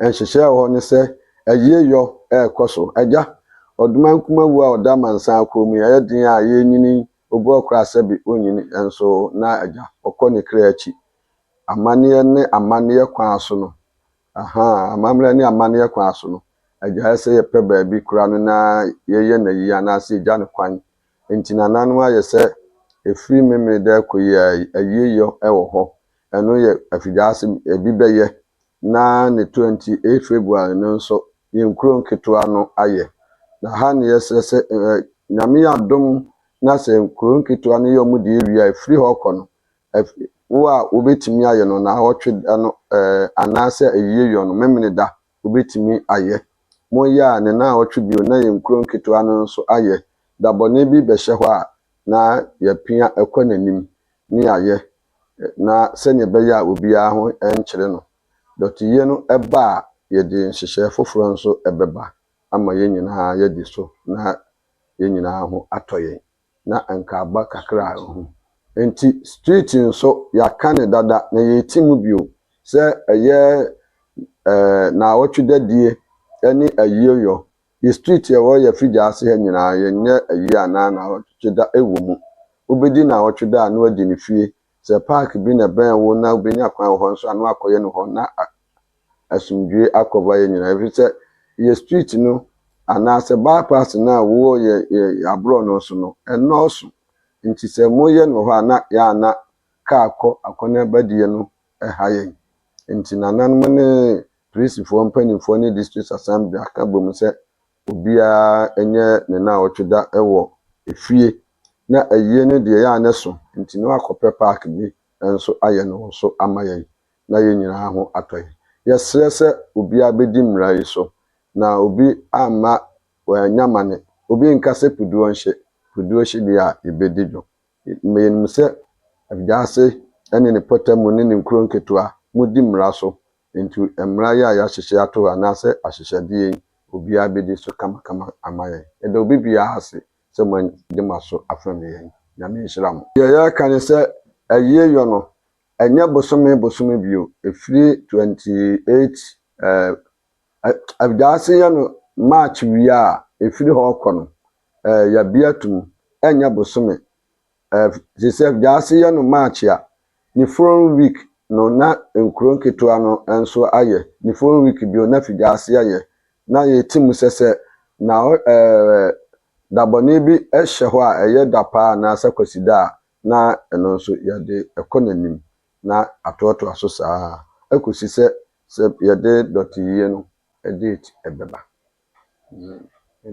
Nhyehyɛe a ɛwɔ hɔ ne sɛ ayieyɔ rekɔ so. Agya, Ɔdomankoma wu a ɔda amansan kɔn mu yi, ɛyɛ den a yɛrenyini, obi wɔ koraa sɛbe ɔnnyini nso na agya ɔkɔ ne kra akyi. Amanneɛ ne amanneɛ kwan so no, ahaa, amammerɛ ne amanneɛ kwan so no, agya ɛsɛ sɛ yɛpɛ baabi kora no na yɛyɛ no ayi anaasɛ yɛgya no kwan. Enti nananom ayɛ sɛ ɛfiri Memeneda rekɔ yi a ayieyɔ wɔ hɔ. Ɛno yɛ afigyaase ebi bɛyɛ na ne 28 February no nso yɛn nkuro nketewa no ayɛ. Na ha na yɛsrɛ sɛ Nyame yɛ adom na sɛ nkuro nketewa no yɛ wɔn deɛ wie a ɛfiri hɔ kɔ no, wo a wobɛtumi ayɛ no naawɔtwe da no anaasɛ ayieyɔ no Memeneda wobɛtumi ayɛ. Moyɛ a ne naawɔtwe bio na yɛn nkuro nketewa no nso ayɛ. Da bɔne bi bɛhyɛ hɔ a na yɛapia ɛkɔ n'anim ne yɛayɛ na sɛnea ɛbɛyɛ a obiara ho nkyere no. Dɔteyie no ba a, yɛde nhyehyɛe foforɔ nso bɛba ama yɛn nyinaa yɛadi so na yɛn nyinaa ho atɔ yɛn na nkaaba kakra a ɛwɔ ho. Nti street nso yɛaka ne dada na yɛreti mu bio sɛ ɛyɛ naawɔtwe dadie ne ayieyɔ. Yɛ street a ɛwɔ yɛ afigyaase ha nyinaa yɛnyɛ ayie anaa naawɔtwe da wɔ mu. Wobɛdi naawɔtwe da a na wadi ne fie. Sɛ park bi na ɛbɛn wo na wobɛnya kwan wɔ hɔ nso a na wakɔyɛ no hɔ na asomdwie akɔba yɛn nyinaa. Ɛfiri sɛ yɛ street no anaasɛ bypass no a wowɔ yɛ aborɔ no so no ɛnnɔɔso. Nti sɛ moyɛ no wɔ hɔ a na yɛ a na kaa kɔ akɔneabadie no ɛha yɛn. Nti nananom ne polisifoɔ mpanimfoɔ ne district assembly aka bom sɛ obiara nyɛ ne naawɔtwe da wɔ efie na ayie no deɛ ɛyɛ a ne so nti na wakɔpɛ park bi nso ayɛ no wɔ so ama yɛn na yɛn nyinaa ho atɔ yɛn. Yɛsrɛ sɛ obiara bɛdi mmara yi so na obi amma wanya amane. Obi nka sɛ puduo nhye, puduo hye deɛ a yɛbɛdi dwo. Yɛnim sɛ Afigyaase ne ne mpɔtam ne ne nkuro nketewa modi mmara so nti mmara yi a yɛahyehyɛ ato hɔ anaasɛ ahyehyɛdeɛ yi obiara bɛdi so kamakama ama yɛn. Yɛda obi biara ase sɛ moade mo aso afɛm yɛn. Nyame nhyira mo. Deɛ yɛreka ne sɛ ayieyɔ no ɛnyɛ bosome bosome bio. Ɛfiri 28 Afigyaase yɛ no March wie a ɛfiri hɔ kɔ no yɛabue atom ɛnyɛ bosome. Seesei Afigyaase yɛ no March a ne following week no na nkuro nketewa no nso ayɛ. Ne following week bio na Afigyaase ayɛ. Na yɛte mu sɛ sɛ na dabɔne bi hyɛ hɔ a ɛyɛ dapaa anaasɛ kwasida a na ɛno nso yɛde ɛkɔ n'anim na atoatoa so saa akɔsi sɛ yɛde dɔteyie no date ɛbɛba.